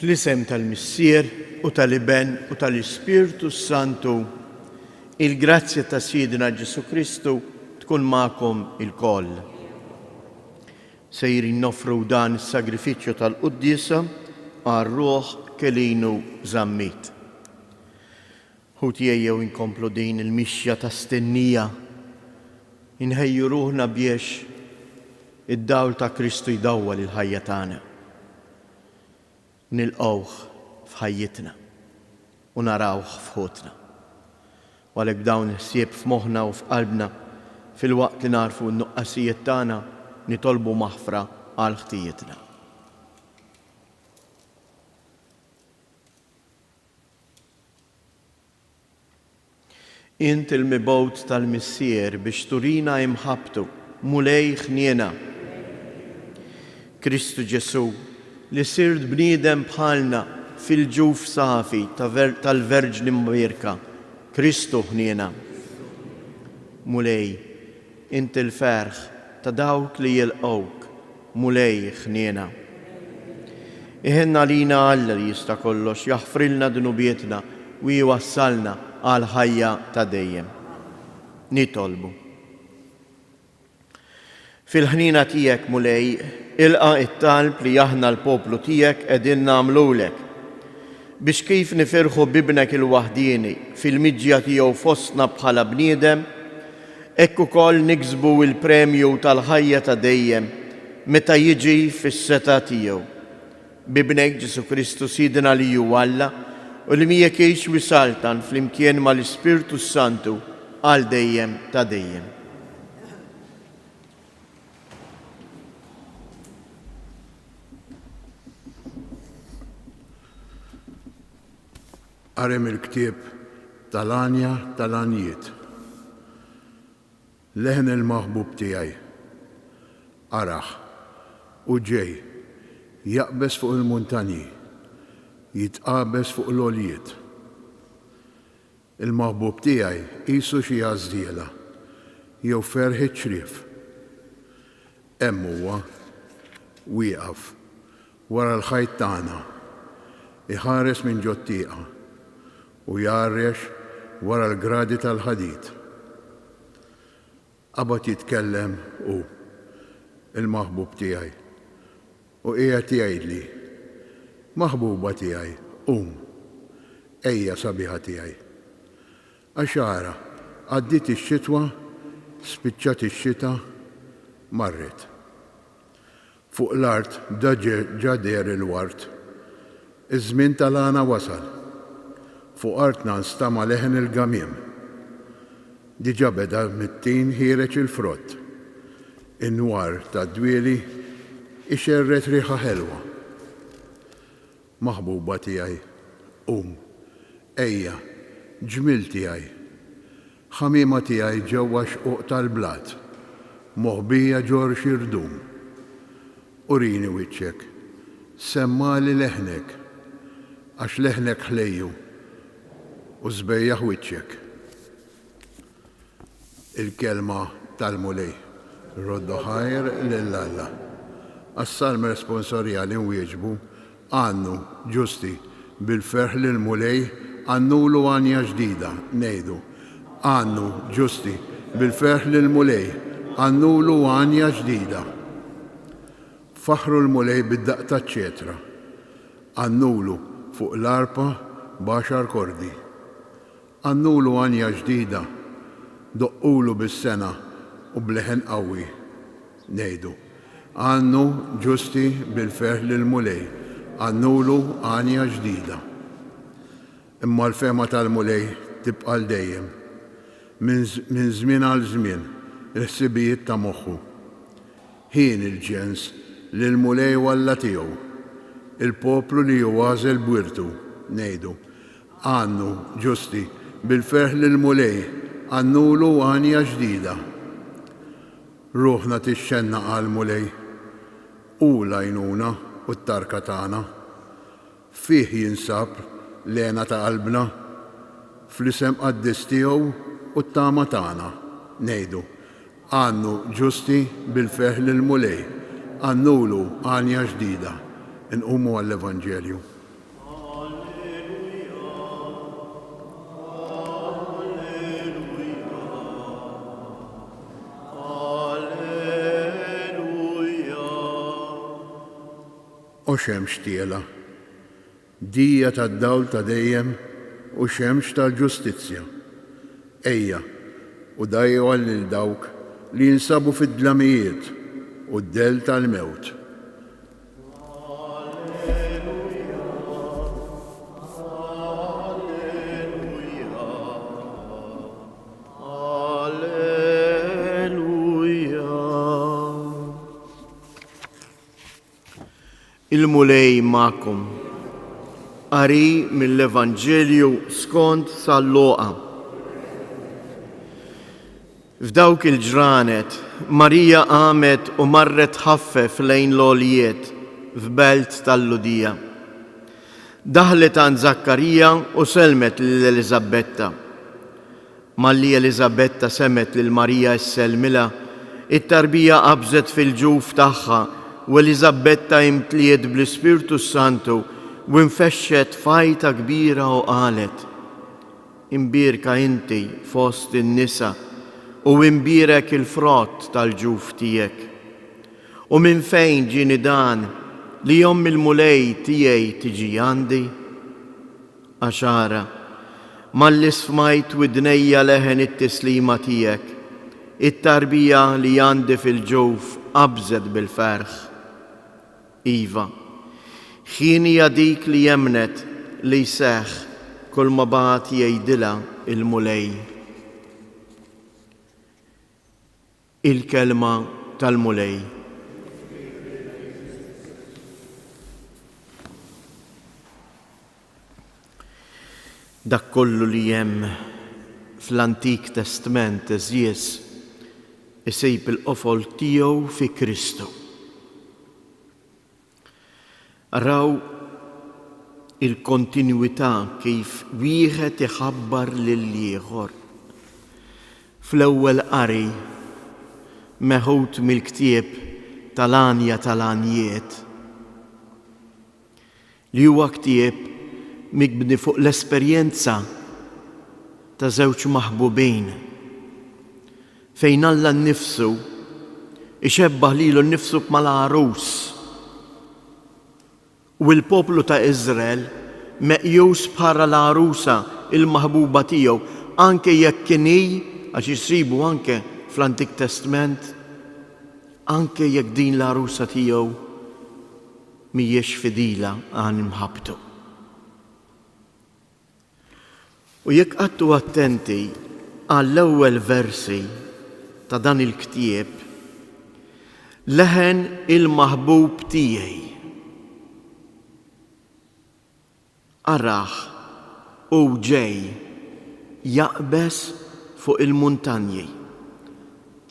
Fl-isem tal-Missier u tal-Iben u tal-Ispirtu s-Santu, il-grazzja ta' Sidna Ġesù Kristu tkun magħkom ilkoll. Sejrin noffru dan is-sagrifiċċju tal-quddiesa għal ruħ Kelinu Zammit. Ħuti ejjew inkomplu din il-mixja ta' stennija, inħejju ruħna biex id-dawl ta' Kristu jdawwal il-ħajja tagħna. Nilqgħuh f'ħajjitna u narawh f'ħutna. U għalhekk b'dawn il-ħsieb f'moħħna u f'qalbna, filwaqt li nagħrfu n-nuqqasijiet tagħna, nitolbu maħfra għal ħtijietna. Int il-mibgħut tal-Missier biex turina imħabbtu, Mulej ħniena. Kristu Ġesù, li sirt bniedem bħalna fil-ġuf safi tal-Verġni Mbierka, Kristu ħniena. Mulej, int il-ferħ ta' dawk li jilqgħuk, Mulej ħniena. Iħenn għalina Alla li jista' kollox, jaħfrilna dnubietna u jwassalna għall-ħajja ta' dejjem. Nitolbu. Fil-ħniena tiegħek, Mulej, ilqa' t-talb li aħna l-poplu tiegħek qegħdin nagħmlulek, biex kif nifirħu b'Ibnek il-waħdieni fil-miġja tiegħu fostna bħala bniedem, Hekk ukoll niksbu l-premju tal-ħajja ta' dejjem meta jiġi fis-setgħa tiegħu. B'Ibnek Ġesù Kristu Sidna li hu Alla u li miegħek jgħix u jsaltan flimkien mal-Ispirtu s-Santu għal dejjem ta' dejjem. Qari mill-ktieb tal-Għanja tal-Għanjiet. Leħen il-maħbub tiegħi. Arah, hu ġej, jaqbeż fuq il-muntanji, jitqabeż fuq l-għoljiet. Il-maħbub tiegħi qisu xi għażżiela, jew ferħ iċ-ċriev. Hemm huwa, wieqaf, Wara l-ħajt tagħna, iħares minn ġot-tieqa u jgħarrex wara l-gradi tal-ħadid. Qabad jitkellem hu, il-maħbub tiegħi, u qiegħed jgħidli, Maħbuba tiegħi, qum, ejja sabiħa tiegħi. Għax ara, għaddiet ix-xitwa, spiċċat ix-xita, marret. Fuq l-art bda ġa deher il-ward. Iż-żmien tal-għana wasal. Fuq artna nstama' leħen il-gamiem. Diġa beda mit-tin ħiereġ il-frott. In-nwar tad-dwieli ixerred riħa ħelwa. Maħbuba tiegħi, qum, ejja, ġmiel tiegħi. Ħamiema tiegħi ġewwa x-xquq tal-blat, moħbija ġo xi rdum. Urini wiċċek, semmagħli leħnek, għax leħnek ħlejju u sbejjaħ wiċċek. Il-Kelma tal-Mulej. Roddu ħajr lil Alla. Għas-Salm responsorjali nwieġbu, Għannu, ġusti, bil-ferħ lill-Mulej, għannulu għanja ġdida, ngħidu, Għannu, ġusti, bil-ferħ lill-Mulej, għannulu għanja ġdida. Faħħru l-Mulej bid-daqq taċ-ċetra, għannulu fuq l-arpa b'għaxar kordi. Għannulu għanja ġdida, doqqulu bis-sengħa u b'leħen qawwi. Ngħidu, Għannu, ġusti, bil-ferħ lill-Mulej, għannulu għanja ġdida. Imma l-fehma tal-Mulej tibqa' għal dejjem, minn minn żmien għal żmien, il-ħsibijiet ta' moħħu. Hieni l-ġens li l-Mulej hu Alla tiegħu, il-poplu li hu għażel b'wirtu. Ngħidu, Għannu, ġusti, bil-ferħ lill-Mulej, għannulu għanja ġdida. Ruħna tixxennaq għall-Mulej. Hu l-għajnuna u t-tarka tagħna. Fih jinsab l-hena ta' qalbna. Fl-isem qaddis tiegħu hu t-tama tagħna. Ngħidu, Għannu, ġusti, bil-ferħ lill-Mulej, għannulu għanja ġdida. Inqumu għall-Evanġelju. O xemx tiela', dija tad-dawl ta' dejjem u xemx tal-ġustizzja, ejja u dajwal lil dawk li jinsabu fid-dlamijiet u d-dell tal-mewt. Il-Mulej magħkom. Qari mill-Evanġelju skont San Luqa. F'dawk il-ġranet, Marija qamet u marret tħaffef lejn l-għoljiet f'belt tal-Lhudija. Daħlet għand Żakkarija u sellmet lil Eliżabetta. Malli Eliżabetta semgħet lil Marija issellmilha, it-tarbija qabżet fil-ġuf tagħha u Eliżabetta imtliet bl-Ispirtu s-Santu u infexxet f'għajta kbira u qalet, Imbierka inti fost in-nisa u imbierek il-frott tal-ġuf tiegħek. U minn fejn ġieni dan li omm il-Mulej tiegħi tiġi għandi? Għax ara, malli smajt widnejja leħen it-tislima tiegħek, it-tarbija li għandi fil-ġuf qabżet bil-ferħ. Iva, hienja dik li emmnet li jseħħ kulma bagħat jgħidilha l-Mulej. Il-Kelma tal-Mulej. Dak kollu li hemm fl-Antik Testment, għeżież, isib il-qofol tiegħu fi Kristu. Araw il-kontinwità kif wieħed iħabbar lill-ieħor. Fl-ewwel qari, meħud mill-ktieb tal-Għanja tal-Għanjiet, li huwa ktieb mibni fuq l-esperjenza ta' żewġ maħbubin, fejn Alla nnifsu jxebbah lilu nnifsu bħala għarus u l-poplu ta' Iżrael meqjus bħala l-għarusa, il-maħbuba tiegħu, anke jekk kien hi, għax issibu anke fl-Antik Testment, anke jekk din l-għarusa tiegħu mhijiex fidila għal imħabbtu. U jekk qgħadtu attenti għall-ewwel versi ta' dan il-ktieb, leħen il-maħbub tiegħi. Arah, hu ġej, jaqbeż fuq il-muntanji,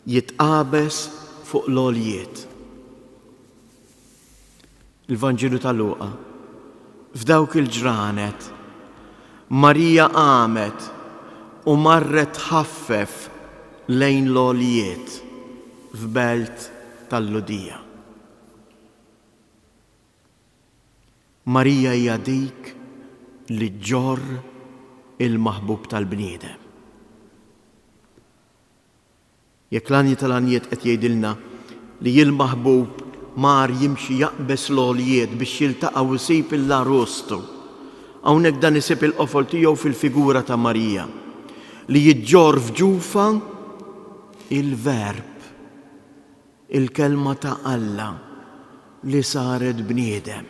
jitqabeż fuq l-għoljiet. Il-Vanġelu ta' Luqa. F'dawk il-ġranet, Marija qamet u marret tħaffef lejn l-għoljiet f'belt tal-Lhudija. Marija hija dik li ġġorr il-maħbub tal-bniedem. Jekk l-Għanja tal-Għanjiet qed jgħidilna li l-maħbub mar jimxi jaqbeż l-għoljiet biex jiltaqa' u jsib il-għarustu, hawnhekk dan isib il-qofol tiegħu fil-figura ta' Marija, li ġġorr f'ġufha il-Verb, il-Kelma ta' Alla li saret bniedem.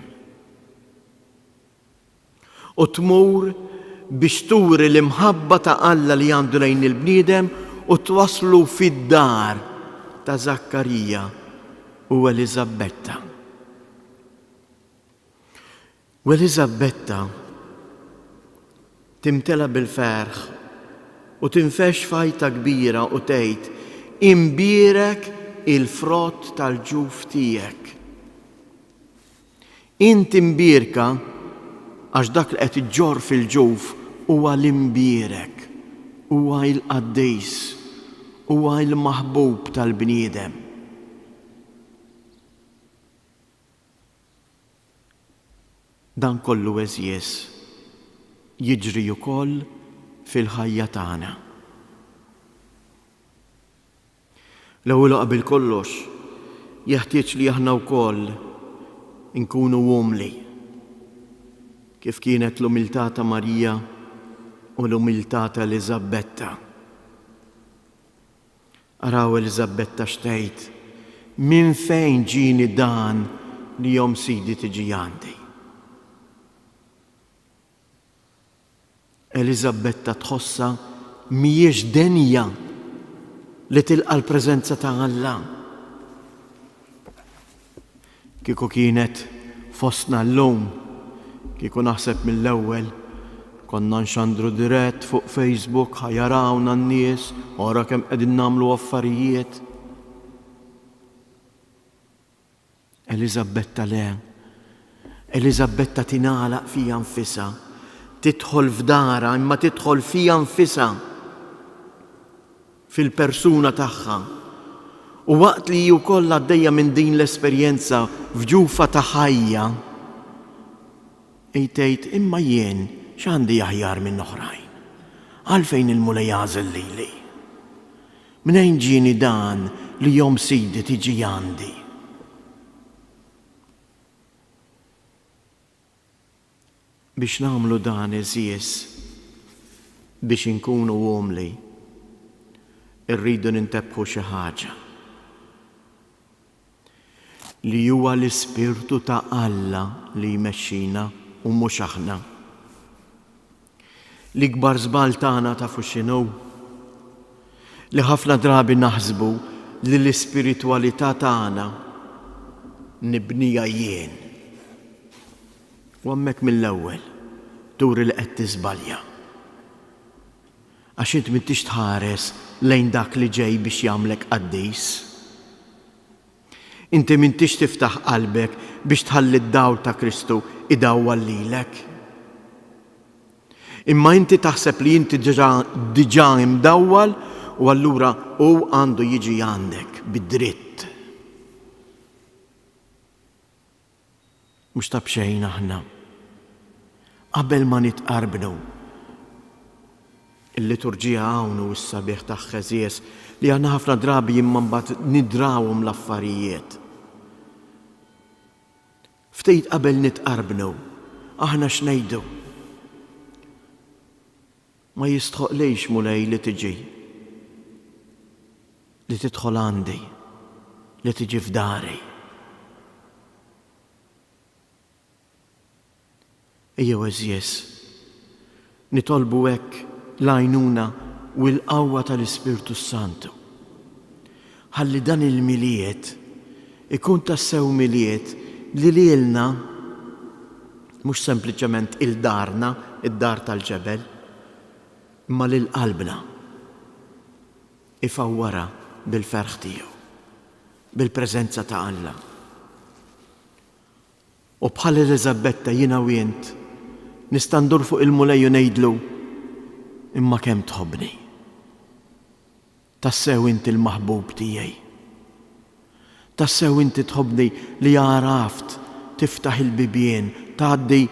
U tmur biex turi l-imħabba ta' Alla li għandu lejn il-bniedem u twasslu fid-dar ta' Żakkarija u Eliżabbetta. U Eliżabbetta timtela bil-ferħ u tinfexx f'għajta kbira u tgħid, Imbierek il-frott tal-ġuf tiegħek. Int imbierka għax dak li qed iġġorr fil-ġuf huwa l-imbierek, huwa il-qaddis, huwa il-maħbub tal-bniedem. Dan kollu għeżież jiġri ukoll fil-ħajja tagħna. L-ewwel u qabel kollox, jeħtieġ li aħna wkoll. Inkunu umli, kif kienet l-umiltà ta' Marija u l-umiltà ta' Eliżabetta. Araw Eliżabetta x'tgħid, Minn fejn ġieni dan li omm Sidi tiġi għandi? Eliżabetta tħossha mhijiex denja li tilqa' l-preżenza ta' Alla. Kieku kienet fostna llum, kieku naħseb mill-ewwel konna nxandru dirett fuq Facebook ħa jarawna n-nies, ora kemm qegħdin nagħmlu affarijiet. Eliżabetta le. Eliżabetta tingħalaq fiha nfisha. Tidħol f'darha imma tidħol fiha nfisha. Fil-persuna tagħha. U waqt li hi wkoll għaddejja minn din l-esperjenza f'ġufha ta' ħajja, hi tgħid imma jien x'għandi aħjar minn oħrajn? Għalfejn il-Mulej għażel lili? Mnejn ġieni dan li omm Sidi tiġi għandi? Biex nagħmlu dan, għeżież, biex inkunu umli, irridu nintebħu xi ħaġa, li huwa l-Ispirtu ta' Alla li jmexxina u mhux aħna. L-ikbar żball tagħna tafu x'inhu? Li ħafna drabi naħsbu li l-ispiritwalità tagħna nibniha jien. U hemmhekk mill-ewwel turi li qed tiżbalja. Għax int m'intix tħares lejn dak li ġej biex jagħmlek qaddis. Inti m'intix tiftaħ qalbek biex tħalli d-dawl ta' Kristu idawwal lilek. Imma inti taħseb li inti diġà imdawwal u allura hu għandu jiġi għandek bi dritt. Mhux ta' b'xejn aħna, qabel ma nitqarbnu, il-liturġija hawn hu s-sabiħ tagħha għeżież, li aħna ħafna drabi imma mbagħad nidrawhom l-affarijiet. Ftit qabel nitqarbnu, aħna x'ngħidu? Ma jistħoqlix, Mulej, li tiġi, li tidħol għandi, li tiġi f'dari. Ejjew għeżież, nitolbu hekk l-għajnuna u l-qawwa tal-Ispirtu s-Santu. Ħalli dan il-Milied ikun tassew Milied li lilna, mhux sempliċement 'il darna, id-dar tal-ġebel, imma lil qalbna ifawwarha bil-ferħ tiegħu, bil-preżenza ta' Alla. U bħal Eliżabetta jiena u int nista' ndur fuq il-Mulej u ngħidlu, Imma kemm tħobbni! Tassew inti l-maħbub tiegħi. Tassew inti tħobbni li għaraft tiftaħ il-bibien, tgħaddi,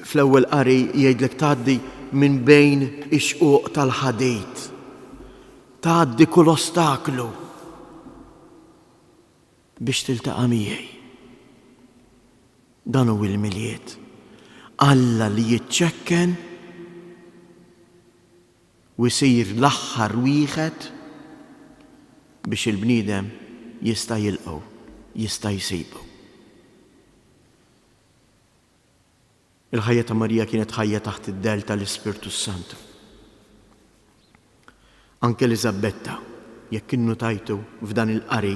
fl-ewwel qari jgħidlek tgħaddi minn bejn ix-xquq tal-ħadid. Tgħaddi kull ostaklu biex tiltaqa' miegħi. Dan hu l-Milied. Alla li jiċċekken u jsir l-aħħar wieħed biex il-bniedem jista' jilqgħu, jista' jsibu. Il-ħajja ta' Marija kienet ħajja taħt id-dell tal-Ispirtu s-Santu. Anke Eliżabetta, jekk innutajtu f'dan il-qari,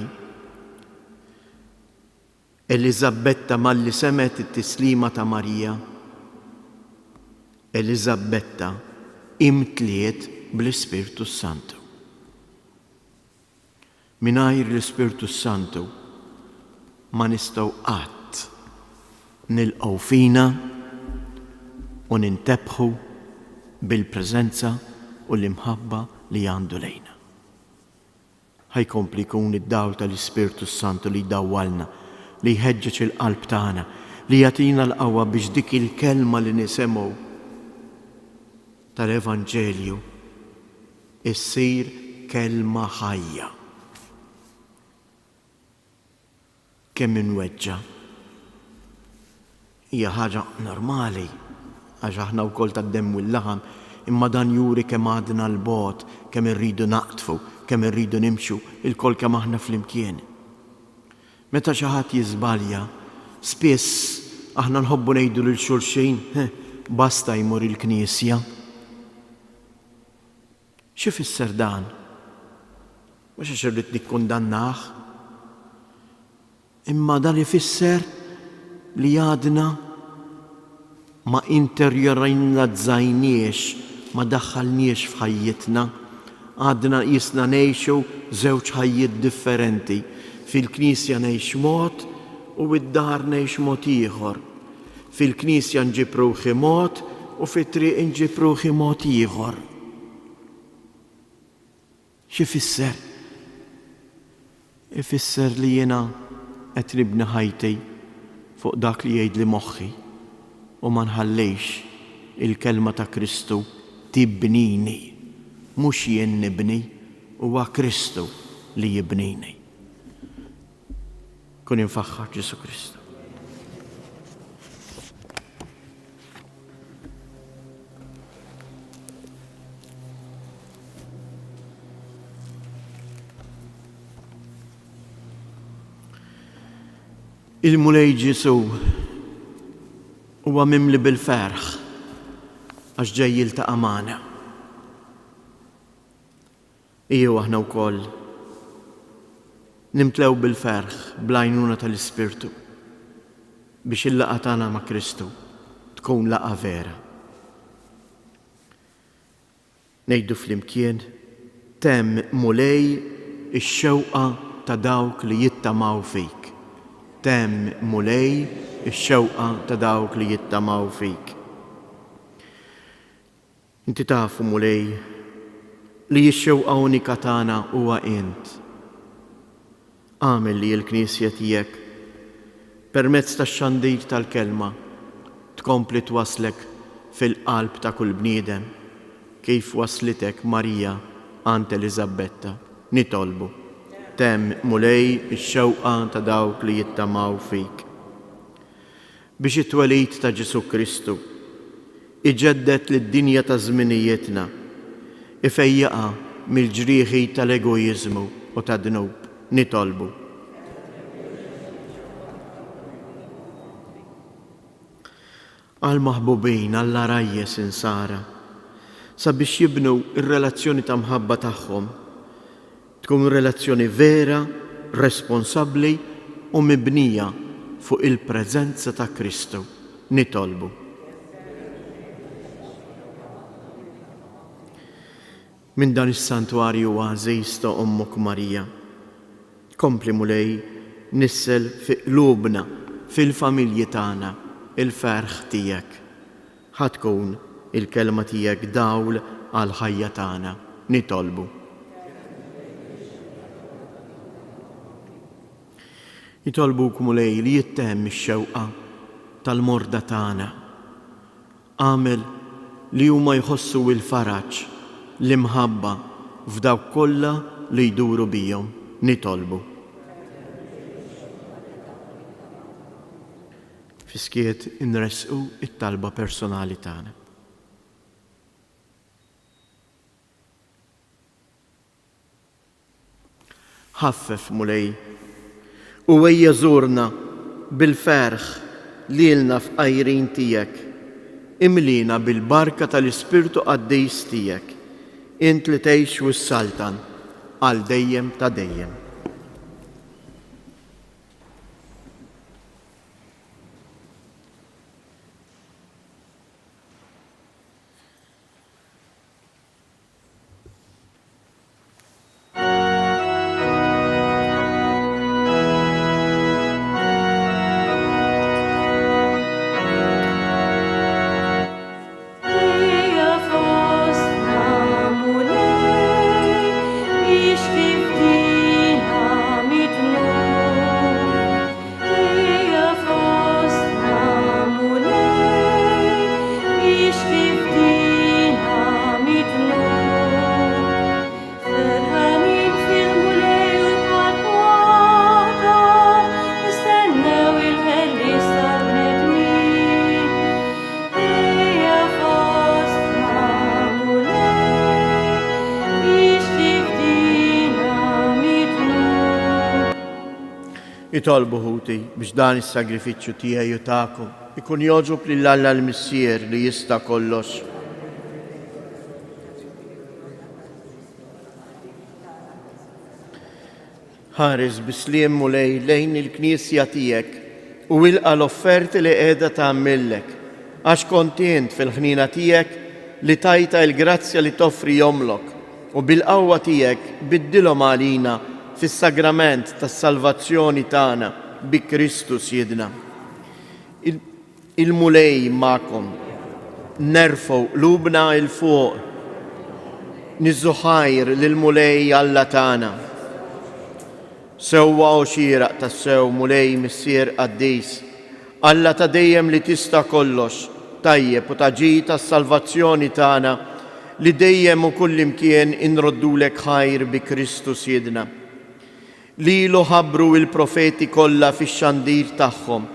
Eliżabetta malli semgħet it-tislima ta' Marija, Eliżabetta imtliet bl-Ispirtu s-Santu. Mingħajr l-Ispirtu s-Santu ma nistgħu qatt nilqgħu fina u nintebħu bil-preżenza u l-imħabba li għandu lejna. Ħa jkompli jkun id-dawl tal-Ispirtu s-Santu li jdawwalna, li jħeġġeġ il-qalb tagħna, li jagħtina l-qawwa biex dik il-kelma li nisimgħu tal-Evanġelju issir kelma ħajja. Kemm inweġġa'! Hija ħaġa normali, għax aħna wkoll tad-demm u l-laħam, imma dan juri kemm għadna 'l bogħod, kemm irridu naqdfu, kemm irridu nimxu ilkoll kemm aħna flimkien. Meta xi ħadd jiżbalja, spiss aħna nħobbu ngħidu lil xulxin, Ħeh, basta jmur il-knisja. X'ifisser dan? Mhux għax irrid nikkundannah. Imma dan ifisser li għadna ma interjoralizzajniex, ma daħħalniex f'ħajjitna. Għadna qisna ngħixu żewġ ħajjiet differenti. Fil-knisja ngħix mod u d-dar ngħix mod ieħor. Fil-knisja nġib ruħi mod u fit-triq inġib ruħi mod ieħor. X'ifisser? Ifisser li jiena qed nibni ħajti fuq dak li jgħidli moħħi u ma nħallix il-Kelma ta' Kristu tibnini. Mhux jien nibni, huwa Kristu li jibnini. Kun imfaħħar Ġesù Kristu. Il-Mulej Ġesù huwa mimli bil-ferħ għax ġej jiltaqa' magħna. Ejjew aħna wkoll nimtlew bil-ferħ bl-għajnuna tal-Ispirtu biex il-laqgħa tagħna ma' Kristu tkun laqgħa vera. Ngħidu flimkien, Temm, Mulej, ix-xewqa ta' dawk li jittamaw fik. Temm, Mulej, ix-xewqa ta' dawk li jittamaw fik. Inti tafu, Mulej, li x-xewqa unika tagħna huwa int. Agħmel li l-Knisja tiegħek, permezz tax-xandir tal-Kelma, tkompli twasslek fil-qalb ta' kull bniedem, kif wasslitek Marija għand Eliżabbetta. Nitolbu. Temm, Mulej, ix-xewqa ta' dawk li jittamaw fik. Biex it-twelid ta' Ġesù Kristu iġedded lid-dinja ta' żminijietna, ifejjaqha mill-ġrieħi tal-egoiżmu u tad-dnub, nitolbu. Għall-maħbubin, għall-għarajjes insara, sabiex jibnu r-relazzjoni ta' mħabba tagħhom Tkun relazzjoni vera, responsabbli u mibnija fuq il-preżenza ta' Kristu. Nitolbu. Minn dan is-santwarju għażiż ta' Ommok Marija, kompli Mulej nissel fi qlubna, fil-familji tagħna, il-ferħ tiegħek. Ħa tkun il-Kelma tiegħek dawl għall-ħajja tagħna. Nitolbu. Nitolbuk, Mulej, li ittemm ix-xewqa tal-morda tagħna. Agħmel li huma jħossu l-faraġ, l-imħabba f'dawk kollha li jduru bihom. Nitolbu. Fis-skiet inressqu t-talba personali tagħna. Ħaffef, Mulej, u ejja żurna bil-ferħ lilna fqajrin tiegħek. Imliena bil-barka tal-Ispirtu Qaddis tiegħek, int li tgħix u ssaltan għal dejjem ta' dejjem. Ejja fostna Mulej, biex tifdina. Itolbu ħuti biex dan is-sagrifiċċju tiegħi u tagħkom ikun jogħġob lil Alla l-Missier li jista' kollox. Ħares bis-sliem, Mulej, lejn il-Knisja tiegħek u ilqa' l-offerti li qiegħda tagħmillek, għax kont int fil-ħniena tiegħek li tajtha l-grazzja li toffrihomlok u bil-qawwa tiegħek biddilhom għalina fis-sagrament tas-salvazzjoni tagħna bi Kristu Sidna. Il-Mulej magħkom. Nerfgħu qlubna 'l fuq. Niżżu ħajr lill-Mulej Alla tagħna. Sewwa u xieraq tassew, Mulej Missier qaddis, Alla ta' dejjem li tista' kollox, tajjeb u ta' ġid għas-salvazzjoni tagħna, li dejjem u kullimkien inroddulek ħajr bi Kristu Sidna. Lilu ħabbru il-profeti kollha fix-xandir tagħhom.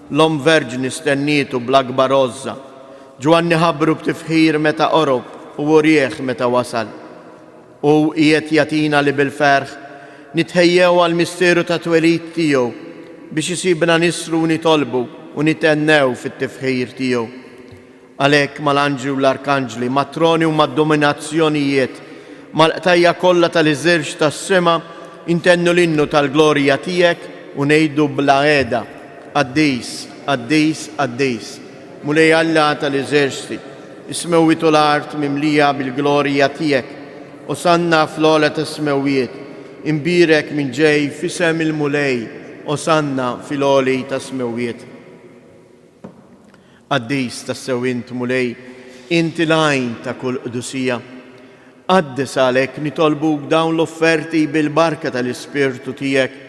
L-Omm Verġni stennietu bl-akbar għożża. Ġwanni ħabbru b'tifħir meta qorob u urieh meta wasal. Hu qiegħed jagħtina li bil-ferħ nitħejjew għall-misteru tat-twelid tiegħu biex isibna nisru u nitolbu u nithennew fit-tifħir tiegħu. Għalhekk, mal-anġli u l-arkanġli, mat-troni u mad-dominazzjonijiet, mal-qtajja' kollha tal-eżerċt tas-sema, intennu l-innu tal-glorja tiegħek u ngħidu bla heda, Qaddis, qaddis, qaddis, Mulej Alla tal-eżerċti, is-smewwiet u l-art mimlija bil-glorja tiegħek. Osanna fl-ogħla tas-smewwiet, imbierek min ġej f'isem il-Mulej, Osanna fil-għoli tas-smewwiet. Qaddis tassew int, Mulej, int il-għajn ta' kull qdusija. Qaddes għalhekk nitolbuk dawn l-offerti bil-barka tal-Ispirtu tiegħek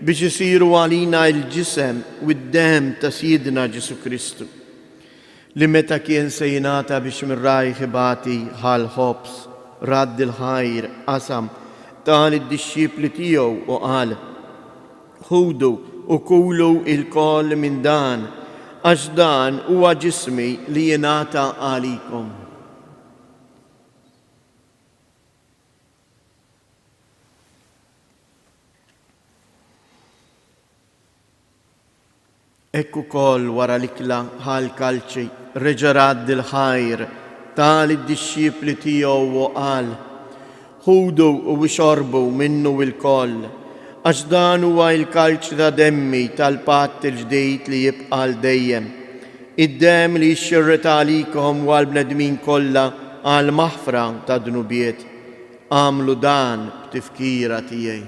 biex isiru għalina l-ġisem u d-demm ta' Sidna Ġesù Kristu, li meta kien se jingħata biex minn rajh ibati ħa l-ħobż, radd il-ħajr, qasam, ta lid-dixxipli tiegħu u qal, Ħudu u kulu ilkoll minn dan, għax dan huwa ġismi li jingħata għalikom. Hekk ukoll wara l-ikla ħa l-kalċi, reġa' radd il-ħajr, ta lid-dixxipli tiegħu u qal, Ħudu u ixorbu minnu ilkoll, għax dan huwa l-kalċi ta' demmi tal-patt il-ġdid li jibqa' għal dejjem, id-demm li jixxerred għalikom u għall-bnedmin kollha għall-maħfra tad-dnubiet. Agħmlu dan b'tifkira tiegħi.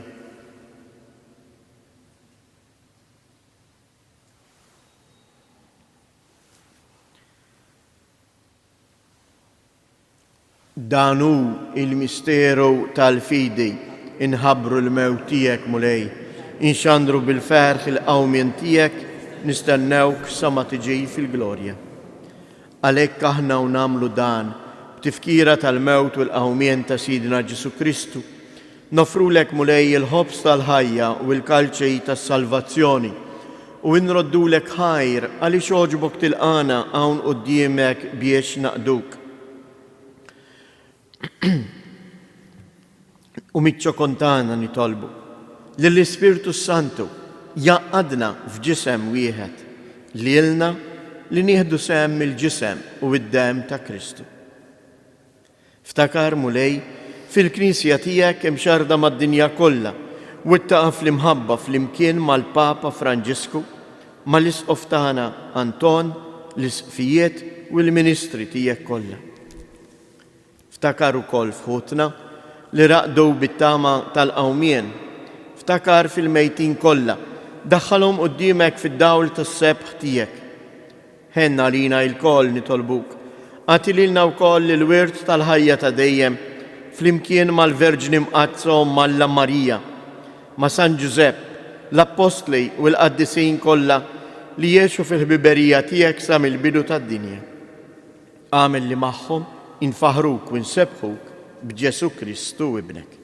Dan hu l-misteru tal-fidi, inħabbru l-mewt tiegħek, Mulej, inxandru bil-ferħ il-qawmien tiegħek, nistennewk sa ma tiġi fil-glorja. Għalhekk aħna u nagħmlu dan, b'tifkira tal-mewt u l-qawmien ta' Sidna Ġesù Kristu, Noffrulek, Mulej, il-ħobż tal-ħajja u l-kalċi tas-salvazzjoni, u inroddulek ħajr għaliex għoġbok tilqagħna hawn quddiemek biex naqduk. U miċ-ċokon tagħna nitolbu li l-Ispirtu s-Santu jgħaqqadna f'ġisem wieħed, lilna li nieħdu sehem mill-ġisem u d-demm ta' Kristu. Ftakar, Mulej, fil-Knisja tiegħek imxerrda mad-dinja kollha, wettaqha fl-imħabba flimkien mal-Papa Franġisku, mal-Isqof tagħna Anton, l-Isqfijiet u l-ministri tiegħek kollha. Ftakar ukoll f'ħutna li raqdu bit-tama tal-qawmien. Ftakar fil-mejtin kollha, daħħalhom quddiemek fid-dawl tas-sebħ tiegħek. Ħenn għalina ilkoll, nitolbuk. Agħti lilna wkoll il-wirt tal-ħajja ta' dejjem, flimkien mal-Verġni Mqaddsa Omm Alla Marija, ma' San Ġużepp, l-Appostli u l-qaddisin kollha li għexu fil-ħbiberija tiegħek sa mill-bidu tad-dinja. Agħmel li magħhom infaħħruk u nsebbħuk b'Ġesù Kristu Ibnek.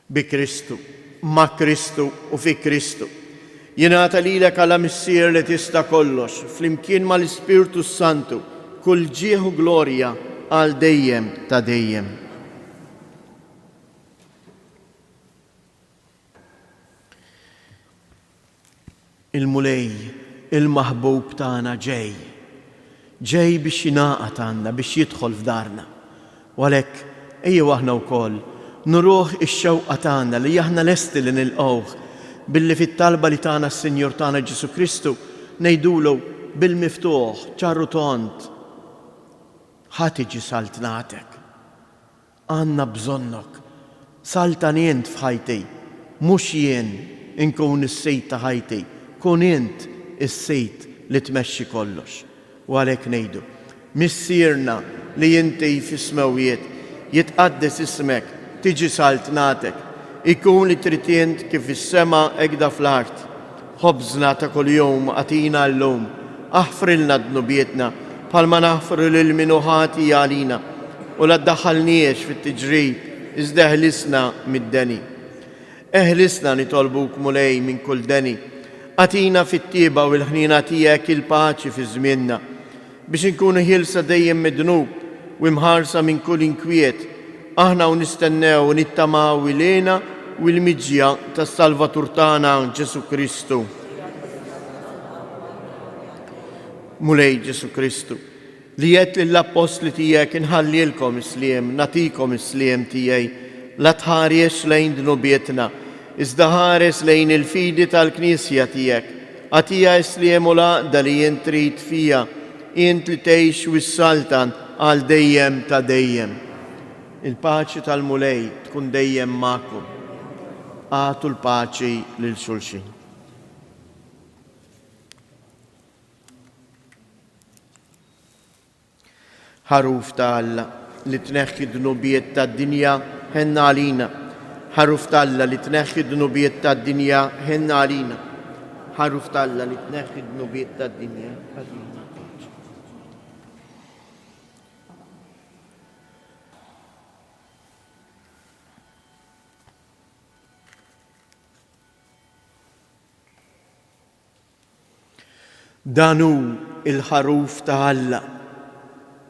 Bi Kristu, ma' Kristu u fi Kristu. Jingħata lilek Alla Missier li tista' kollox, flimkien mal-Ispirtu s-Santu, kull ġieħ u glorja għal dejjem ta' dejjem. Il-Mulej, il-maħbub tagħna ġej. Ġej biex jingħaqad għandna, biex jidħol f'darna. U għalhekk, ejjew aħna wkoll nuruh ix-xewqa tagħna li aħna lesti li nilqgħuh billi fit-talba li tana s-Sinjur tagħna Ġesù Kristu ngħidulu bil-miftuħ, ċar u tond, Ħa tiġi saltnatek. Għandna bżonnok. Saltan int f'ħajti. Mhux jien inkun is-sid ta' ħajti, kun int is-sid li tmexxi kollox. U għalhekk ngħidu, Missierna li inti fis-smewwiet, jitqaddes ismek, tiġi saltnatek, ikun li trid int kif fis-sema hekda fl-art. Ħobżna ta' kuljum agħtina llum. Aħfrilna dnubietna, bħalma naħfru lil min hu ħati għalina. U la ddaħħalniex fit-tiġrib, iżda eħlisna mid-deni. Eħlisna, nitolbuk, Mulej, minn kull deni. Agħtina fit-tjieba u l-ħniena tiegħek il-paċi fi żmienna, biex inkunu ħielsa dejjem mid-dnub u imħarsa minn kull inkwiet, aħna u nistennew u nittamaw il-hena u l-miġja tas-Salvatur tagħna Ġesù Kristu. Mulej Ġesù Kristu, li għedt lill-appostli tiegħek inħallielkom is-sliem, nagħtikom is-sliem tiegħi, la tħaresx lejn dnubietna, iżda ħares lejn il-fidi tal-Knisja tiegħek. Agħtiha s-sliem u l-għaqda li int trid fiha, int li tgħix u ssaltan għal dejjem ta' dejjem. Il-paċi tal-Mulej tkun dejjem magħkom. Agħtu l-paċi lil xulxin. Ħaruf ta' Alla, li tneħħi d-dnubiet tad-dinja, ħenn għalina. Ħaruf ta' Alla, li tneħħi d-dnubiet tad-dinja, ħenn għalina. Ħaruf ta' Alla, li tneħħi d-dnubiet tad-dinja, agħtina l-paċi. Dan hu l-Ħaruf ta' Alla.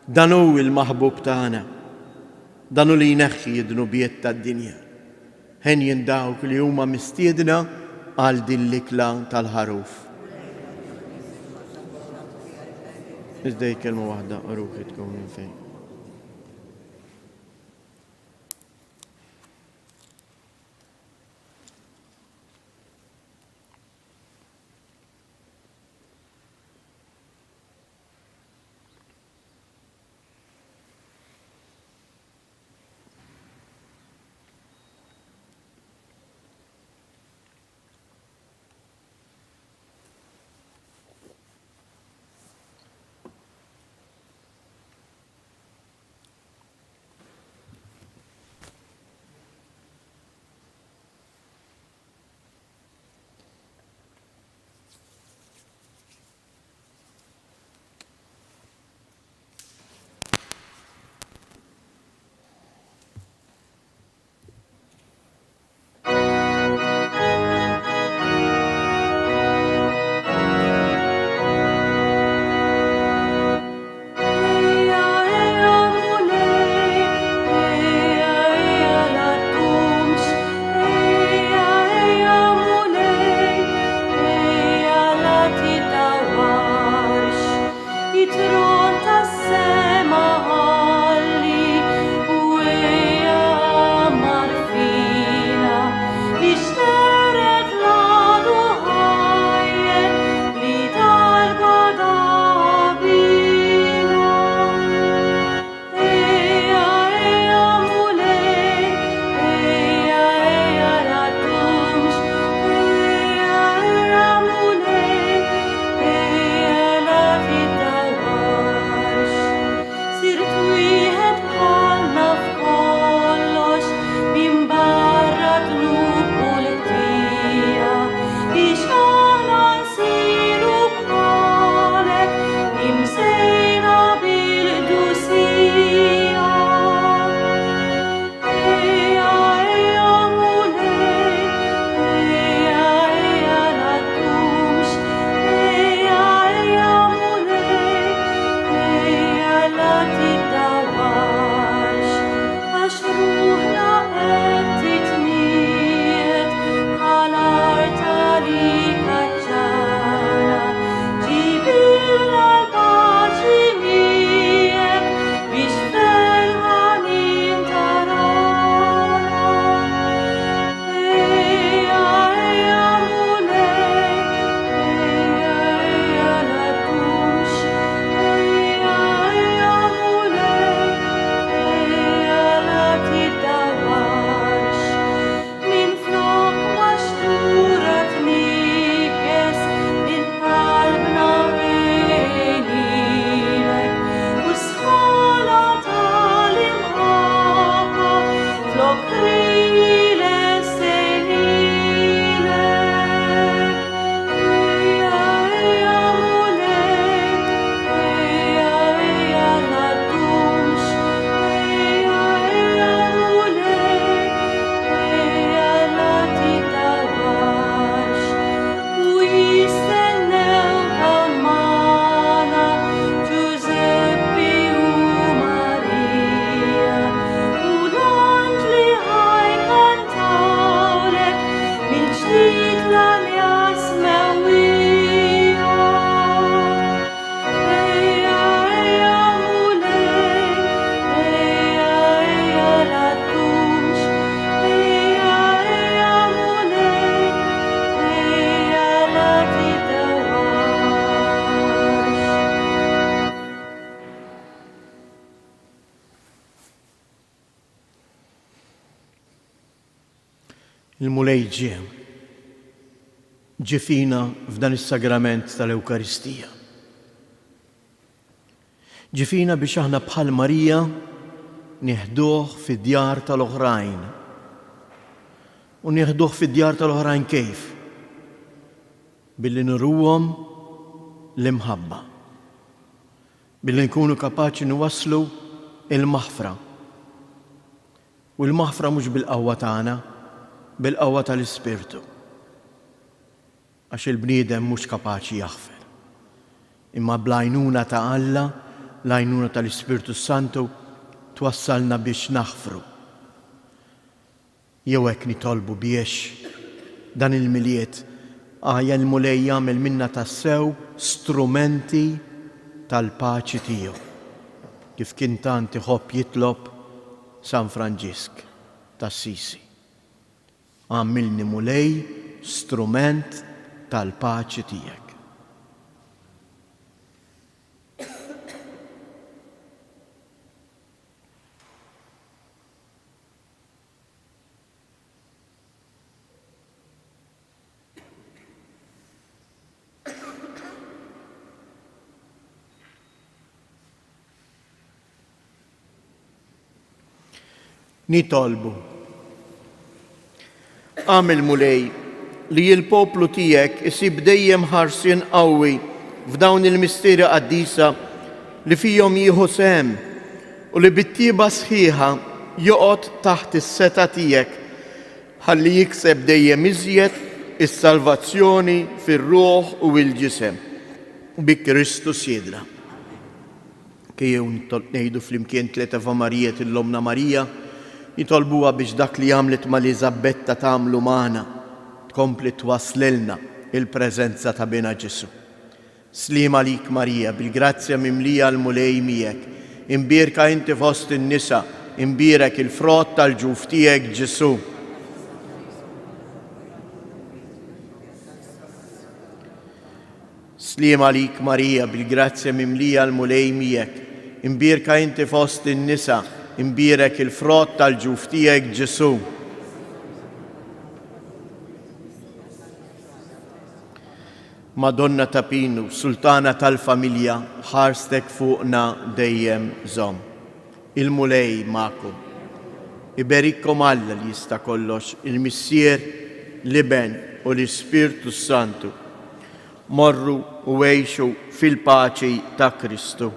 Dan hu l-maħbub tagħna. Dan hu li jneħħi d-dnubiet tad-dinja. Henjin dawk li huma mistiedna għal din l-ikla tal-Ħaruf. Iżda hi kelma waħda u ruħi tkun minn fejn. Il-Mulej ġie. Ġie fina f'dan is-sagrament tal-Ewkaristija. Ġie fina biex aħna bħal Marija nieħduh fid-djar tal-oħrajn. U nieħduh fid-djar tal-oħrajn kif? Billi nuruhom l-imħabba. Billi nkunu kapaċi nwasslu l-maħfra. U l-maħfra mhux bil-qawwa tagħna, bil-qawwa tal-Ispirtu. Għax il-bniedem mhux kapaċi jaħfer. Imma bl-għajnuna ta' Alla, l-għajnuna tal-Ispirtu s-Santu, twassalna biex naħfru. Jew hekk nitolbu biex dan il-Milied għajja l-Mulej jagħmel minna tassew strumenti tal-paċi tiegħu, kif kien tant iħobb jitlob San Franġisk t'Assisi. Agħmilni Mulej strument tal-paċi tiegħek. Nitolbu. Agħmel, Mulej, li l-poplu tiegħek isib dejjem ħarsien qawwi f'dawn il-misteri qaddisa li fihom jieħu sehem u li bit-tjieba sħiħa joqgħod taħt is-setgħa tiegħek ħalli jikseb dejjem iżjed is-salvazzjoni fir-ruħ u l-ġisem. Bi Kristu Sidna. Ejjew ngħidu flimkien tlett Ave Marijiet 'l Ommna Marija, nitolbuha biex dak li għamlet ma' Eliżabetta tagħmlu magħna, tkompli twasslilna l-preżenza ta' Binha Ġesù. Sliem għalik Marija, bil-grazzja mimlija l-Mulej miegħek. Imbierka inti fost in-nisa, imbierek il-frott tal-ġuf tiegħek Ġesù. Sliem għalik Marija, bil-grazzja mimlija l-Mulej miegħek. Imbierka inti fost in-nisa, imbierek il-frott tal-ġuf tiegħek Ġesù. Madonna ta' Pinu, Sultana tal-familja, ħarstek fuqna dejjem żomm. Il-Mulej magħkom. Iberikkom Alla li jista' kollox, il-Missier, l-Iben u l-Ispirtu s-Santu. Morru u għixu fil-paċi ta' Kristu.